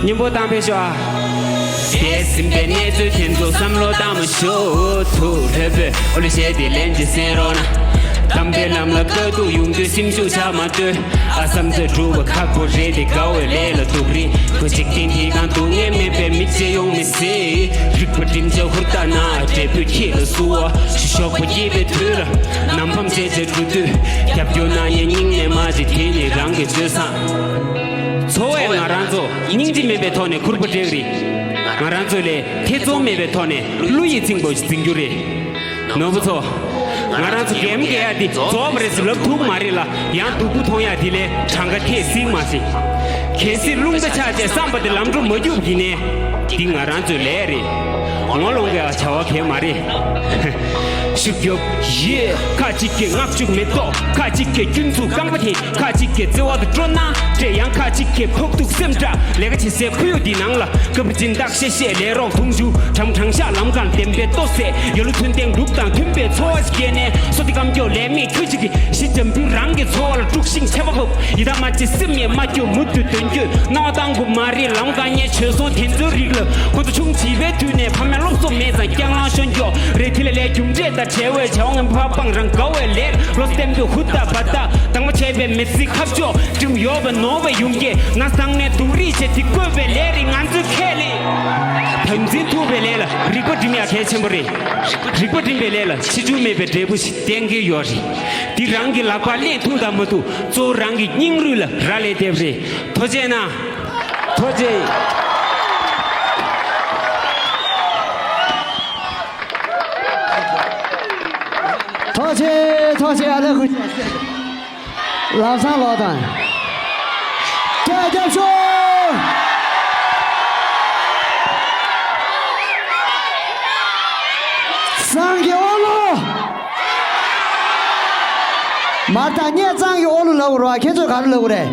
སྙིང་པོ་བཏང་ཕེབས་ཤོག་ཨ། འདས་ཟིན་པའི་གནས་ཚུལ་དེ་ཚོ་བསམ་བློ་བཏང་མ་ཤོག་ཐུགས་རེ་ཕོད་ཨོ་ལེ་བཤད་དེ་ལན་གཅིག་གསན་རོགས་གནང་། དམ་པའི་ལམ་ལ་དཀའ་སྡུག་ཡོང་དུས་སེམས་ཤུགས་ཆག་མ་སྡོད། ཨ་བསམ་ཚེ་སྒྲུབ་པ་ཁག་པོ་རེད་དེ། དགའ་བའི་ལས་ལ་སྡུག་རིགས་དུ་འཇིག་རྟེན་འདི་གང་སྡུག་བསྔལ་མེད་པའི་མི་ཚེ་ཡོང་མི་སྲིད། རིག་པ་སྒྲིམ་བྱ་ཧུར་ཐག་ན་འབྲས་བུ་ཁྱེད་ལ་བསུ་བ་ཞུ། ཞོགས་པ་སྐྱིད་པའི་དུས་ལ་ནམ་ཕམ་བྱས་བྱས་འགྲོ་དུས་རྒྱབ་སྐྱོར་གནང་མཁན་སྙིང་ནས་མ་བརྗེད། དེ་ནི་རང་གི་སྤྱོད་བཟང་། འཚོ་བས་ང་རང་ཚོ་སྙིང་རྗེ་མེད་པའི་ཐོག་ནས་ཁུར་པོ་སྤྲད་ཀྱི་རེད། ང་རང་ཚོ་ལས་ཐེ་ཚོམ་མེད་པའི་ཐོག་ནས་བློ་ཡིད་ཚིམ་པོ་ཞིག་འཛིན་རྒྱུ་རེད། ནོར་བུ་ཚོ། ང་རང་ཚོ་འགེམ་འགེལ་ཡ་འདི་རྫོགས་པ་རེད་ཟེར་ལབ་ཐུབ་མ་རེད་ལ། ཡང་སྡུག་པོ་མཐོང་ཡ་འདི་ལས་གྲངས་ཀ་ཐེ་ཟིག་མ་ཟིན། གལ་སྲིད་རླུང་རྟ་ཆག་བྱས་བསམ་པ་དེ་ལམ་འགྲོ་མ་རྒྱུག་ཡིན་ནའི། འདི་ང་རང་ཚོའི་ལས་རེད། ངོ་ལོང་གི་བྱ་བ་གལ་མ་རེད། ཤུགས་རྒྱོབ་ཡེ། ཁ་ཅིག་གིས་ངག་ཆུ་མེ་ཏོག་ཁ་ཅིག་གིས་སྐྱོན་འཛུགས་རྐང་པ་འཐེན། ཁ་ཅིག་གིས་བརྩེ་བ་དང་སྤྲོ་སྣང་སྤྲད། ཡང་ཁ་ཅིག་གིས་ཕོག་ཐུག་སེམས་སྐྲག་ལས་ཀ་བྱེད་སའི་ཁོར་ཡུག་འདི་ནང་ལ། སྐབས་སྦྱིན་བདག་བཤད་བཤད་ལས་རོགས་དུང་ཕྱུར་གྲམ་གྲང་ཤག་ལམ་ཁར་བདེན་པའི་ལྟོ་ཟས་ཡོད་ལ་མཐུན་ལྡན་ལུགས་དང་མཐུན་པའི་འཚོ་བ་ཞིག་སྐྱེལ་ནས། སོ་ཏི་སྐམ་སྐྱོ་ལས་མེད་ཁྱུ་གཅིག་གི་གཞི་འཇམ་པོའི་རང་གི་འཚོ་བ་ལ་དཀྲུག་ཤིང་ཆད་པ་ཕབ། ཡི་དྭགས་མ་གཅིག་སེམས་ཡེ་མ་སྐྱོ་མུ་མཐུད་དོན་བརྒྱུད་སྣང་བ་བཏང་དགོས་མ་རེད། ལམ་དཀའ་ངལ་བྱོལ་སོང་དེ་ཚོའི་རིགས་ལ་ཁོ་ཚོ་ཆུང་བྱིས་པའི་དུས་ནས་ཕ་མའི་སློབ་གསོ་མེད་ཙང་རྐྱང་ལང་ཤོར་མགྱོགས་རེད། དེ་ལ་ལས་རྒྱུ་འབྲས་དང་བྲལ་བའི་བྱ་བ་ངན་པ་སྤང་རང་དགའ་བའི་ལས་བློ་བརྟན་པོས་ཧུར་ཐག་བར་ཐག་དང་པོ་བྱས་པའི་མི་ཚེའི་ཁ་ཕྱོགས་སྒྲིམ་ཡོད་པ་ནོར་བ་ཡོང་གི་ན་སང་ནས་སྡུག་རིགས་བྱས་དེ་བཀོད་པའི་ལས་རེད། ང་ཚོས་ཁས་ལེན། དམ་འཛིན་ཐུབ་པའི་ལས་ལ་རིག་པ་སྒྲིམ་ཡ་གལ་ཆེན་པོ་རེད། རིག་པ་སྒྲིམ་པའི་ལས་ལ་ཕྱིས་འབྱུང་མེད་པའི་འབྲས་བུ་ཞིག་གཏན་འཁེལ་ཡོད་རེད། འདི་རང་གི་ལག་པ་ལེན་ཐུབ་དང་མ་ཐུབ་གཙོ་བོ་རང་གི་སྙིང་རུས་ལ་རག་ལས་བསྡད་པ་རེད། ཐུགས་རྗེ་གནང་། ཐུགས་རྗེ། ཐུགས་རྗེ་ཐུགས་རྗེ། ཨ་ལ་ཁུ། ལམ་སང་ལོག་དང་། སྐད་རྒྱབ་ཤོག་སང་གི་ཨོ་ལོ། མར་དང་སྙེ་གཙང་གི་ཨོ་ལོ་ལབ་དགོས་རེད་བ། ཁྱེད་ཚོས་ག་རེ་ལབ་དགོས་རེད།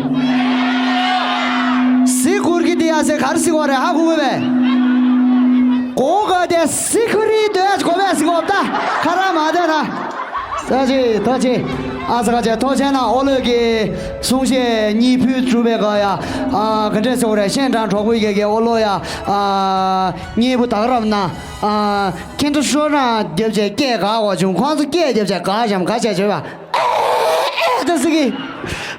གཟིག་གུར་གི་དེ་ཡ་ཟེར་ག་རེ་གཟིག་བ་རེད། ཧ་གོ་གི་བས། གོ་ག་དེ་གཟིག་གུར་རི་དོད་གོ་བས་གཟིག་བ་ད། ཁ་ར་མ་དོད་ད། ཐུགས་རྗེ་ཐུགས་རྗེ། ཨ་ས་ཁ་ཆེ་ཐུགས་རྗེ་གནང་། ཨོ་ལོ་གི་གསུང་བཤད་གཉིས་ཕུལ་གྲུབ་པའི་སྐབས་ཡ། ཨ་ག་འདྲས་ཟེར་བ་རེད། ཤན་ཀྲང་གྲོགས་པོ་ཡ་གི་ཨོ་ལོ་ཡ། ཨ་སྙིང་པོ་དག་རབ་ན། ཨ་ཁྱེད་ཚོ་ཧྲོ་རང་རྒྱབ་བྱས་སྐད་ག་བ་བྱུང་། ཁོང་ཚོ་སྐད་རྒྱབ་བྱས་ག་བྱམ་ག་བྱས་བྱས་པ། ཨེ་ཨེ་ད་སི་གི།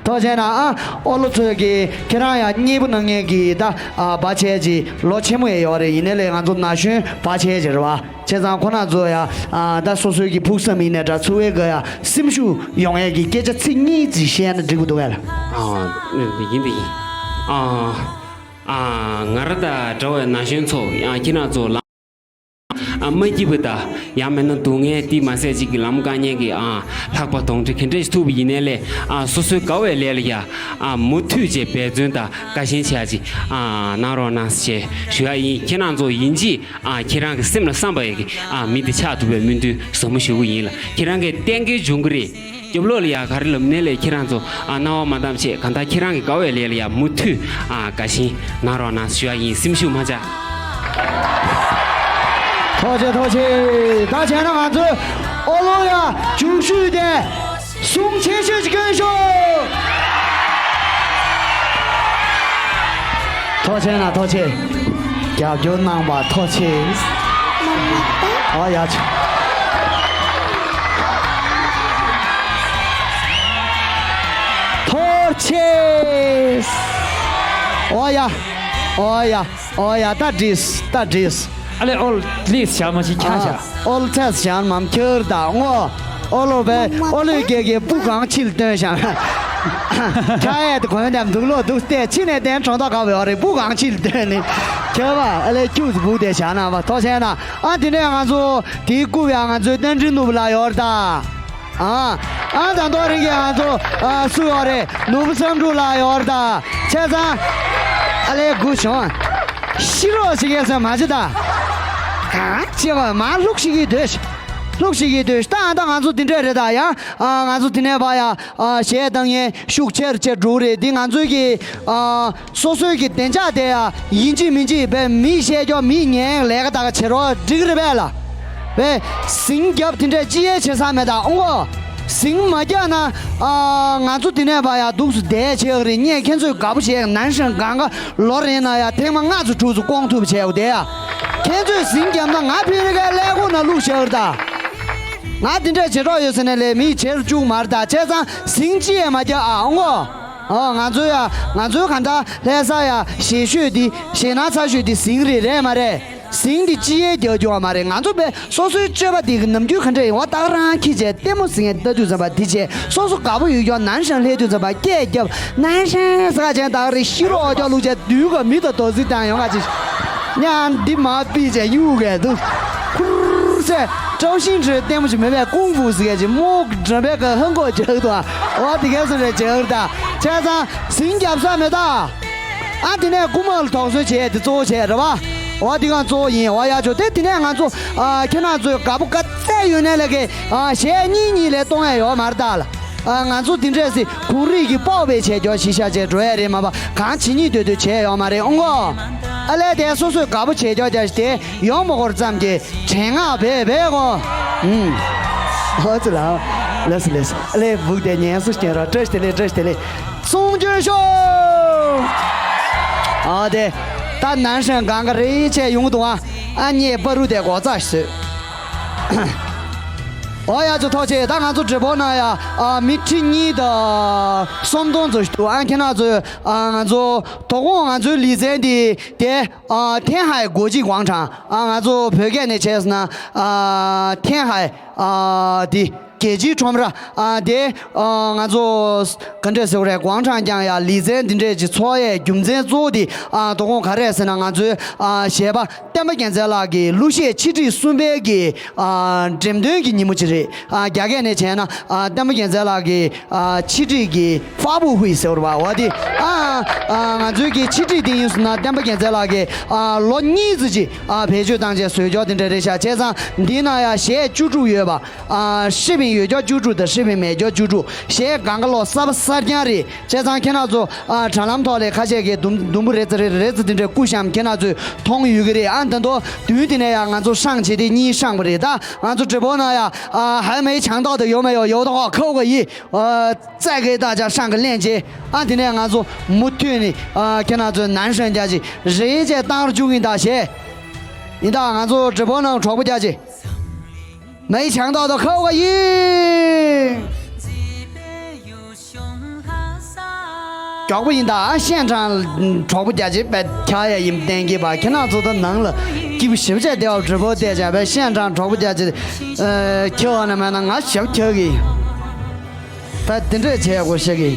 ཐུགས་རྗེ་གནང་། ཨ་ཨོ་ལོ་ཚོས་ཀྱི་ཁྱེད་རང་ཡང་སྙིང་པོ་གནང་མཁན་གྱི་ད་ཨ་བ་ཆེ་ཅིག་ལོ་ཆེན་མོ་ཡས་ཡོད་རེད། ཡིན་ནའི་ལས་ང་ཚོ་ན་གཞོན་བ་ཆེ་ཅིག་རེད་བ། བྱས་ཙང་ཁོ་རང་ཚོ་ཡང་ཨ་ད་སོ་སོའི་གི་ཕུགས་བསམ་ཡིན་ནའི་འདྲ། འཚོ་བའི་སྐབས་ཡང་སེམས་ཤུགས་ཡོང་ཡས་ཀྱི་སྐད་ཆ་ཚིག་གཉིས་ཅིག་བཤད་ན་འགྲིག་གི་འདུག་གས་ལ། ཨ་ཡིན་འདི་ཡིན། ཨ་ཨ་ང་རང་དང་འདྲ་བའི་ན་གཞོན་ཚོ་ཡང་ཁྱེད་རང་ཚོ་ལ། ཨ་མ་སྐྱིད་པ་དང་ཡང་མིན་ན་སྡུག་བསྔལ་དེ་མ་ཟད་ཅིག་གི་ལམ་དཀའ་ངལ་གྱི་ཨ་ལྷག་པ་གདོང་འདྲེ་ག་འདྲས་ཐུག་པ་ཡིན་ནའི་ལས། ཨ་སོ་སོའི་དགའ་བའི་ལས་ལ་ཡ་ཨ་མུ་མཐུད་བྱས་འབད་བརྩོན་དང་དགའ་ཞེན་བྱེད་ཡ་ཅིག་ཨ་གནང་རོགས་གནང་ཞེས་ཞུ་ཡ་ཡིན། ཁྱེད་རང་ཚོ་ཡིན་གཅིག་ཨ་ཁྱེད་རང་གི་སེམས་ལ་བསམ་པ་ཡ་གི་ཨ་མི་དེ་ཆགས་ཐུབ་པའི་སྨོན་འདུན་ཟབ་མོ་ཞུ་གི་ཡིན་ལ། ཁྱེད་རང་གི་གཏན་འཁེལ་འབྱུང་གི་རེད། རྒྱབ་ལོགས་ལ་ཡ་ག་རེ་ལབ་ནའི་ལས་ཁྱེད་རང་ཚོ་ཨ་སྣང་བ་མ་བཏང་བྱས་གང་ལྟར་ཁྱེད་རང་གི་དགའ་བའི་ལས་ལ་ཡ་མུ་མཐུད་ཨ་དགའ་ཞེན་གནང་རོགས་གནང་ཞུ་ཡ་ཡིན། སེམས་ཤུགས་མ་ཆག་ཐུགས་རྗེ་ཆེ། ཐུགས་རྗེ་ཆེ། ད་བྱས་ན་ང་ཚོས་ཨོ་ལོ་ཡ་རྒྱུགས་ཤུལ་དེ་གསུང་ཆེ་ཤོས་ཅིག་སྐྱོན་ཤོག་ཐུགས་རྗེ་ཆེ་གནང་། ཐུགས་རྗེ་ཆེ། རྒྱབ་སྐྱོར་གནང་བ་ཐུགས་རྗེ་ཆེ། ཨོ་ཡ་ཆ། ཐུགས་རྗེ་ཆེ། ཨོ་ཡ། ཨོ་ཡ། ཨོ་ཡ། ད་འགྲིགས། ད་འགྲིགས། ཨ་ལེ། ཨོལ་ལིས་བྱ་མ་ཞིག་ཁྱ་བྱ། ཨོལ་ཚེས་བྱ་མམ་ཁྱེར་ད་ངོ་། ཨོ་ལོ་བས་ཨོ་ལོས་སྐད་ཀྱི་སྤུ་གང་ཕྱིར་སྟོན་བྱ། ཁྱ་ཡས་དེ་གོན་དམ་འདུག་ལོ་འདུག་སྟེ་ཕྱི་ནས་བསྟན་གྲོང་ཐོག་ག་བའི་ཨོ་རེ་སྤུ་གང་ཕྱིར་སྟོན་ནི། ཁྱེར་བ་ཨ་ལེ་ཁྱུག་སྤུ་དེ་བྱ་ན་བ་ཐོག་ཆེན་ན། ཨ་དེ་ནས་ང་ཚོ་དེའི་སྐུ་བའི་ང་ཚོའི་བསྟན་འཛིན་ནོར་བུ་ལ་ཡོར་ད། ཨ། ཨ་ད་དོ་རིང་གི་ང་ཚོ་ཨ་སུ་ཡོད་རེད། ནོར་བུ་བསམ་འགྲུབ་ལགས་ཡོད་རེད་ད། བྱས་ཙང་ཨ་ལས་དགུ་བྱུང་། ཤི་རོགས་ཞིག་ཡས་ཟེར་མ་བྱེད་ད། གང་བྱེད་པ་མ་ལྷུག་ཤིག་གིས་སྡོད། ལྷུག་ཤིག་གིས་སྡོད། ད་ཨ་ད་ང་ཚོ་འདི་འདྲས་རེད་ད་ཡ། ཨ་ང་ཚོ་འདི་ནས་ཕར་ཡ། ཨ་གཞས་བཏང་མཁན་ཤུགས་ཆེར་ཆེར་འགྲོ་གི་རེད། འདི་ང་ཚོའི་གི་ཨ། སོ་སོའི་གི་བདེ་འཇགས་དེ་ཡ་ཡིན་གཅིག་མིན་གཅིག་བས་མི་བཤད་རྒྱོ་མི་ཉན་ལས་ཀ་ད་ག་བྱེད་རོགས་འགྲིག་རེད་པས་ལ། བས་ཟིང་རྒྱབ་དེ་འདྲས་ཅི་ཡས་བྱེད་ས་མེད་ད་ཨོང་གོ། ཟིང་མ་རྒྱབ་ན་ཨ་ང་ཚོ་དེ་ནས་ཕར་ཡ་འདུག་སུ་བསྡད་བྱེད་ཀྱི་རེད། ངས་ཁྱེད་ཚོས་དགའ་པོ་བྱས་ནན་ཞིང་གང་ག་ལོ་རེ་ན་ཡ་ཐེངས་མ་ལྔ་ཚོ་དྲུག་ཚོ་སྐོང་ཐུབ་བྱས་འོ་དེ་ཡ། ཁྱེད་ཚོས་ཟིང་རྒྱབ་ན་ང་ཕི་རི་ཀའི་ཀླད་ཀོར་ན་བླུགས་བྱེད་ཀྱི་རེད་ད། ང་དེ་འདྲས་བྱེད་རོགས་ཡོད་ཟེར་ནས་ལས་མི་བྱེད་རུ་བཅུག་མ་རེད་ད། བྱས་ཙང་ཟིང་ཅི་ཡས་མ་རྒྱབ་ཨ་ཨོང་གོ། ཨོ་ང་ཚོ་ཡ་ང་ཚོའི་གང་ལྟར་ལྷ་ས་ཡ་ཞེ་ཤོས་འདི་ཞེ་ན་ཚ་ཤོས་འདི་ཟིང་རེད་རེད་མ་རེད། ཟིང་འདི་ཅི་ཡས་རྒྱག་རྒྱུ་བ་མ་རེད། ང་ཚོ་བས་སོ་སོའི་སྤྱོད་པ་འདི་གི་ནམ་རྒྱུན་ག་འདྲ་ཡིན་བ་ད་ག་རང་ཁྱི་བྱས་ལྟད་མོ་ཟིང་ངས་ལྟ་དུས་ཙམ་པ་འདི་བྱས་སོ་སོ་དགའ་པོ་ཡོད་རྒྱུ་ནན་ཞིང་ལྷས་དུས་ཙམ་པ་སྐད་རྒྱབ་ནན་ཞིང་ཟ་ཅན་ད་ག་རེ་ཤི་རོགས་རྒྱག་ལུགས་བྱས་དུས་ག་མི་དང་དོ་ཟི་བཏང་ཡོང་ག་ཅི་ཉ་འདི་མ་པི་བྱས་གཡུག་གས་འདུག་ཁུར་སེ་ཀྲའོ་ཤིང་ཁྲི་ལྟད་མོ་ཅིག་མེད་པས་ཀུང་ཧྥུ་ཟི་གས་ཅིག་མོ་འགྲམ་པའི་ག་ཧང་གོ་རྒྱག་འདུག་ཨ་འོ་དེ་གས་སུ་རེད་རྒྱག་ད་བྱས་ཙང་ཟིང་རྒྱབ་ས་མེད་ད། ཨ་དེ་ནས་རྐུ་མ་ལ་དོགས་ཟོན་བྱས་དེ་གཙོ་བོ་བྱས་རེད་བ། འོ་དེ་གང་གཙོ་བོ་ཡིན། འོ་ཡ་ཆོ་དེ་དེ་ནས་ང་ཚོ་ཨ་ཁྱེད་རང་ཚོས་དགའ་པོ་ག་ཚད་ཡོད་ནས་ལས་ཀའི་ཨ་གཞས་གཉིས་གཉིས་ལས་གཏོང་ཡ་ཡོད་མ་རེད་ད་ལ། ཨ་ང་ཚོ་དེ་འདྲས་སི་གུང་རིགས་ཀྱི་པོག་པའི་བྱས་རྒྱོ་ཤི་ཤ་བྱས་འགྲོ་ཡ་རེད་མ་པ་གང་བྱེད་གཉིས་སྡོད་སྡོད་བྱས་ཡོད་མ་རེད་ཨོང་གོ། ཨ་ལས་དེ་སོ་སོས་དགའ་པོ་བྱས་རྒྱོ་རྒྱ་ཞིག་དེ་ཡོང་མ་འགོར་ཙམ་གྱི་དྲན་ངག་བས་བས་གོ། ཨུམ། ཧོ་ཙི་ལ། ལས་སི་ལས་སི་ཨ་ལས་བུག་དེ་ཉན་སུ་སྐྱེན་ར་བཀྲ་ཤིས་བདེ་ལེགས་བཀྲ་ཤིས་བདེ་ལེགས། གསུང་རྒྱུན་ཤོག་ཨ་དེ། ད་ནང་བཞིན་གང་ག་རེ་བྱས་ཡོང་གི་འདུག་ཨ། ཨ་མྱེས་པ་རུ་དེ་གོ་ཚ་ཞིག་བཟོས། ཨོ་ཡ་ཚོ་ཐོག་ཆེ་ད་ང་ཚོ་འབྲི་བོ་ན་ཡ་ཨ་མི་ཁྲི་གཉིས་དང་སུམ་སྟོང་ཚོ་ཞིག་འདུག་ཨ་ཁྱེད་རང་ཚོས་ཨ་ང་ཚོ་དོ་དགོང་ང་ཚོའི་ལི་ཚན་དེ་དེ་ཨ་ཐེན་ཧའེ་སྒོ་འབྱེད་ཀོང་ཁྲང་ཨ་ང་ཚོ་བོད་སྐད་ནས་བྱས་སོང་ན་ཨ་ཐེན་ཧའེ་ཨ་དེ། རྒྱལ་སྤྱིའི་ཁྲོམ་ར། ཨ་དེ། ཨ་ང་ཚོ། ག་འདྲས་ཟེར་བ་རེད། ཀོང་ཁྲང་རྐྱང་ཡ་ལི་ཚན་འདི་འདྲས་ཀྱི་ཚོགས་ཡས་རྒྱུ་མཚན་གཙོ་བོ་དེ། ཨ་དོ་དགོང་ག་རེ་ཟེར་ན་ང་ཚོའི། ཨ་གཞས་པ་བསྟན་པ་རྒྱལ་མཚན་ལགས་ཀྱི་གླུ་གཞས་ཆེད་སྒྲིག་གསུམ་པའི་གི། ཨ་འགྲེམས་སྟོན་གྱི་ཉིན་མོ་ཅིག་རེད། ཨ་རྒྱ་སྐད་ནས་བྱས་ན། ཨ་བསྟན་པ་རྒྱལ་མཚན་ལགས་ཀྱི། ཨ་ཆེད་སྒྲིག་གི་ཧྥ་བུ་ཧུའི་ཟེར་བ་རེད་བ། འོ་དེ། ཨ་ཨ་ང་ཚོའི་གི་ཆེད་སྒྲིག་དེ་ཡིན་སོང་ན་བསྟན་པ་རྒྱལ་མཚན་ལགས་ཀྱི། ཨ་ལོ་གཉིས་ཙམ་ཅིག་ཨ་བེད་སྤྱོད་བཏང་བྱས་བཟོས་ཀྱོག་དེ་འདྲ་རེད་ཤག་བྱས་ཙང་འདི་ན་ཡ་གཞས་བཅུ་དྲུག་ཡོད་པ། ཨ་ཧྲི་ཕིང་ཡོད་ཀྱོག་བཅུ་དྲུག་དང་ཧྲི་ཕིང་མེད་ཀྱོག་བཅུ་དྲུག་གཞས་གང་ག་ལོ་གསར་པ་གསར་རྐྱང་རེད། བྱས་ཙང་ཁྱེད་རང་ཚོ་ཨ་དྲ་ལམ་ཐོག་ལས་ཁ་ཤས་ཀྱིས་དུམ་དུམ་བུ་རེ་ཙི་རེ་རེ་ཙི་དེ་འདྲའི་སྐུ་གཤམ་ཁྱེད་རང་ཚོས་མཐོང་ཡོད་ཀྱི་རེད། ཨ་ད་དུང་དུས་དེ་ནས་ཡང་ང་ཚོ་ཧྲང་བྱེད་དེ་གཉིས་ཧྲང་པ་རེད། ད་ང་ཚོ་直播ན་ཡ་ཨ་还没抢到的有没有？有的话扣个一。 ཨ་再给大家上个链接。ཨ་དེ་ནས་ང་ཚོ་མུ་མཐུད་ནས་ཨ་ཁྱེད་རང་ཚོའི་ནན་ཧྲན་རྒྱ་ཆེ་རེད་ཅེས་བཏང་རུ་བཅུག་ཡིན་ད་ཞེས། ཡིན་ད་ང་ཚོ་直播ནང་གྲོགས་པོ་རྒྱ་ཆེ། མེ་ཆང་ཏོག་ཏོ་ཁ་བ་ཡིན། མགྱོགས་པོ་ཡིན་ད་ཨ་ཤན་ཀྲང་གྲོགས་པོ་རྒྱ་ཆེ་པད་ཁྱ་ཡ་ཡིན་བསྟན་གྱི་པ་ཁྱེད་རང་ཚོ་ད་ནང་ལ་སྐྱིད་པོ་ཞེ་པོ་བྱས་བསྡད་པ་直播བལྟས་བྱས་པད་ཤན་ཀྲང་གྲོགས་པོ་རྒྱ་ཆེ་ཁྱེད་བ་ན་མེད་ན་ང་ཞབས་ཁྱེད་གི་ཡིན། ད་དེ་འདྲས་བྱས་དགོས་ཤག་གི།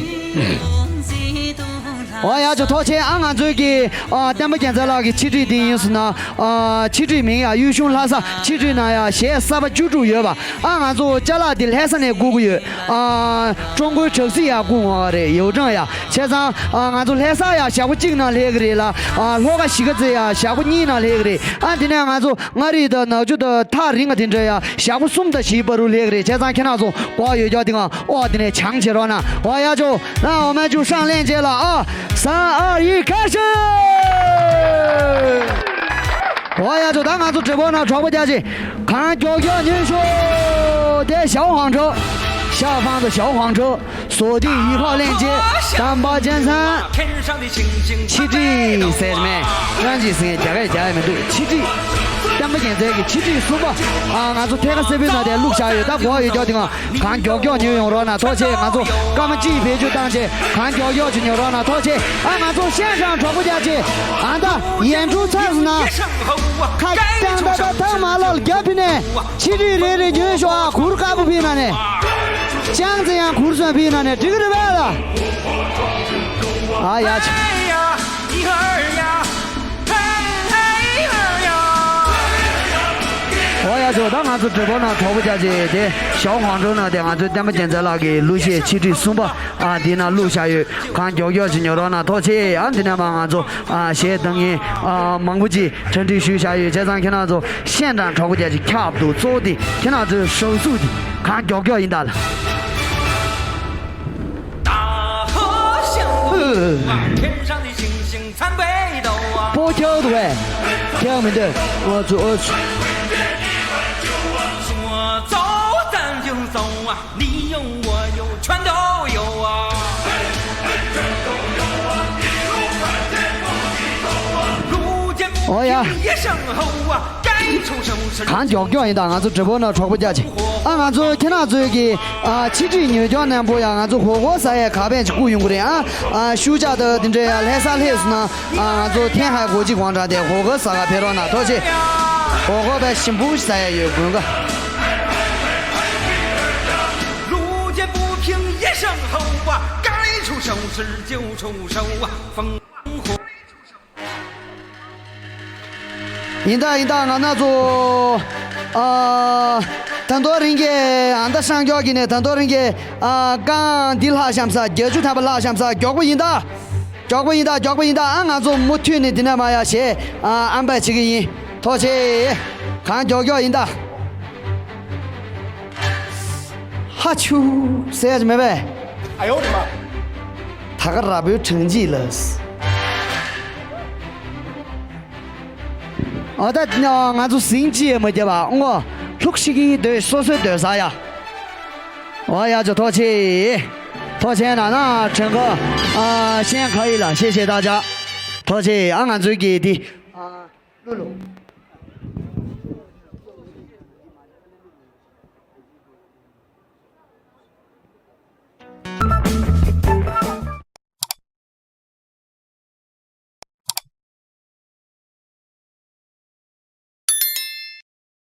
ཨོ་ཡ་ཅོ་ཐོག་ཆེན་ཨ་ང་ཚོའི་གི་ཨ་བསྟན་པ་རྒྱལ་མཚན་ལགས་ཀྱི་ཆེད་སྒྲིག་དེ་ཡིན་སོང་ན་ཨ་ཆེད་སྒྲིག་མིང་ཡ་གཡུ་གཞུང་ལྷ་ས་ཆེད་སྒྲིག་ནང་ཡ་གཞས་གསར་པ་བཅུ་དྲུག་ཡོད་པ་ཨ་ང་ཚོ་ཅ་ལག་དེ་ལྷ་ས་ནས་བསྐུར་གི་ཡོད། ཨ་ཀྲུང་གོའི་བྲག་སྲིད་ཡ་བསྐུར་འོང་བ་རེད་ཡོ་ཀྲང་ཡ་བྱས་ཙང་ཨ་ང་ཚོ་ལྷ་ས་ཡ་ཞག་པོ་གཅིག་ནང་སླེབས་གི་རེད་ལ་ཨ་ལྷོ་ཁ་གཞིས་ཀ་རྩེ་ཡ་ཞག་པོ་གཉིས་ནང་སླེབས་གི་རེད། ཨ་དེ་ནས་ང་ཚོ། མངའ་རིས་དང་ནག་ཆུ་དང་ཐག་རིང་བ་དེ་འདྲ་ཡ་ཞག་པོ་གསུམ་དང་བཞིའི་བར་དུ་སླེབས་ཀྱི་རེད། བྱས་ཙང་ཁྱེད་རང་ཚོ་གོ་བ་ཡོད་ཀྱོག་དེ་གང་ཨོ་དེ་ནས་བྱང་བྱེད་རོགས་གནང་། ཨོ་ཡ་ཅོ་ན་འོ་མ་ཅུ་ཧྲང་ལེན་བྱེད་ལ་ཨ་三二一开始。 ཨོ་ཡ་ཅོ་ད་ང་ཚོ་直播ནང་གྲོགས་པོ་རྒྱ་ཆེ་གང་མགྱོགས་མགྱོགས་ཉོས་ཤོག་དེ་小黄车，下方的小黄车 ཟོ་ཏི་ཡིད་ཕབ་ལེན་རྗེས་དམ་པ་རྒྱལ་མཚན། ཆིག་སྒྲིལ་ཟེར་མེད། ཡང་ཅིག་ཟེར་རྒྱ་སྐད་རྒྱག་ཡ་མི་འདུག་ཆིག་སྒྲིལ། དམ་པ་རྒྱལ་མཚན་གྱི་ཆིག་སྒྲིལ་གསུམ་པ། ཨ་ང་ཚོ་ཐད་ཀར་གསལ་པོའི་ནང་དེ་བླུགས་བཞག་ཡོད། ད་གོ་ཡོད་ཀྱོག་དེ་གང་མགྱོགས་མགྱོགས་ཉོས་ཡོང་རོགས་གནང་། ཐུགས་རྗེ་ཆེ། ང་ཚོ་སྐར་མ་གཅིག་བེད་སྤྱོད་བཏང་རྗེས་གང་མགྱོགས་མགྱོགས་ཅིག་ཉོ་རོགས་གནང་། ཐུགས་རྗེ་ཆེ། ཨ་ང་ཚོ་ཤན་ཀྲང་གྲོགས་པོ་རྒྱ་ཆེ། ཨ་ད་ཡན་ཀྲུང་ཚར་སོང་ན་ཁ་རྐྱང་ད་ད་ཐང་མ་ལག་རྒྱབ་ཕི་ནས། ཆིག་སྒྲིལ་རེ་རེ་ཉོས་ཤོག་ཨ་གུར་དཀར་པོ་ཕི་ན་ནས། ཅང་ཙེ་ཡང་གུར་སོན་ཕི་ན་ནས་འགྲིག་གི་རེད་པས་ལ། ཨ་ཡ་ཆ། ཨོ་ཡ་ཆོ། ད་ང་ཚོ་གྲོས་པོ་ནང་གྲོགས་པོ་རྒྱ་ཆེ་དེ་ཞའོ་ཧུའང་ཀྲོའུ་ནང་དེ་ང་ཚོའི་བསྟན་པ་རྒྱལ་མཚན་ལགས་ཀྱི་གླུ་གཞས་ཆིག་སྒྲིལ་གསུམ་པ་ཨ་འདི་ནང་བླུགས་བཞག་ཡོད། གང་མགྱོགས་མགྱོགས་ཅིག་ཉོ་རོགས་གནང་། ཐུགས་རྗེ་ཆེ། ཨ་འདི་ནས་མ་ང་ཚོ་ཨ་གཞས་གཏོང་མཁན་ཨ་མང་པོ་ཅིག་གྲ་སྒྲིག་ཞུས་བཞག་ཡོད། བྱས་ཙང་ཁྱེད་རང་ཚོ་ཤན་ཀྲང་གྲོགས་པོ་རྒྱ་ཆེ་ཁྱབ་འདུག་གཙོ་བོ་དེ་ཁྱེད་རང་ཚོའི་ཞབས་ཞུ་དེ་གང་མགྱོགས་མགྱོགས་ཡིན་ད་ལ། སྤོ་ཁྱག་འདུག་པས། ཁྱག་མི་འདོད། ཨོ་ཚུ་ཨོ་ཚུ། ཨོ་ཡ། གང་མགྱོགས་མགྱོགས་ཡིན་ད། ང་ཚོ་གྲོས་པོ་ནང་གྲོགས་པོ་རྒྱ་ཆེ། ཨ་ང་ཚོ་ཁྱེད་རང་ཚོའི་གི་ཨ་ཆིག་སྒྲིལ་ཉོས་ཀྱོག་ནན་པོ་ཡ། ང་ཚོ་ཧོ་ཧོ་ཟ་ཡ་ག་བན་ཅིག་བསྐུར་ཡོང་གི་རེད། ཨ་ཨ་ཤུ་ཅག་ད་དེ་འདྲ་ཡ་ལྷ་ས་ལྷས་སུ་ན་ཨ་ང་ཚོ་ཐེན་ཧའེ་སྒོ་འབྱེད་广场དེ་ཧོ་ཧོ་ཟ་ག་ཕེབས་རོགས་གནང་། ཐུགས་རྗེ་ཆེ། ཧོ་ཧོ་བས་ཞིམ་པོ་ཟ་ཡ་ཡོད་དགོན་ག་ཡིན་ད་ཡིན་ད། ང་ན་ཚོ་ཨ་ད་དོ་རིང་གི་ཨ་ད་ཤང་ཀྱོག་གི་ནས་ད་དོ་རིང་གི་ཨ་རྐང་འདི་ལྷག་ཤམ་ས་བརྒྱད་ཅུ་ཐམ་པ་ལྷག་ཤམ་ས་མགྱོགས་པོ་ཡིན་ད། མགྱོགས་པོ་ཡིན་ད། མགྱོགས་པོ་ཡིན་ད། ཨ་ང་ཚོ་མུ་མཐུད་ནས་འདི་ནས་མ་ཡ་ཞེས་ཨ་ཨམ་པ་བྱེད་ཀྱི་ཡིན། ཐུགས་རྗེ་ཆེ། གང་མགྱོགས་མགྱོགས་ཡིན་ད། ཧ་ཆུ་ཟེར་ཡ་ཅིག་མེད་པས། ཨ་ཡོ་རེ་མ། ད་ག་ར་བོའི་ཁྲང་ཅི་ལ། ཨ་ད་ང་ཚོ་ཟིང་ཅི་ཡ་མ་རྒྱབ་པ་ངོ་ལྷུག་ཤིག་གི་སྡོད་སོ་སོའི་སྡོད་ས་ཡ། ཨོ་ཡ་ཅོ་ཐུགས་རྗེ་ཆེ། ཐུགས་རྗེ་ཆེ་ན་ན་ཁྲེང་ཀོ་ཨ་ཤན་ཁ་ཡི་ལ་ཤེས་ཤེས་ད་ཅག་ཐུགས་རྗེ་ཆེ། ཨ་ང་ཚོའི་གི་དེ་ཨ་ལུ་ལུ།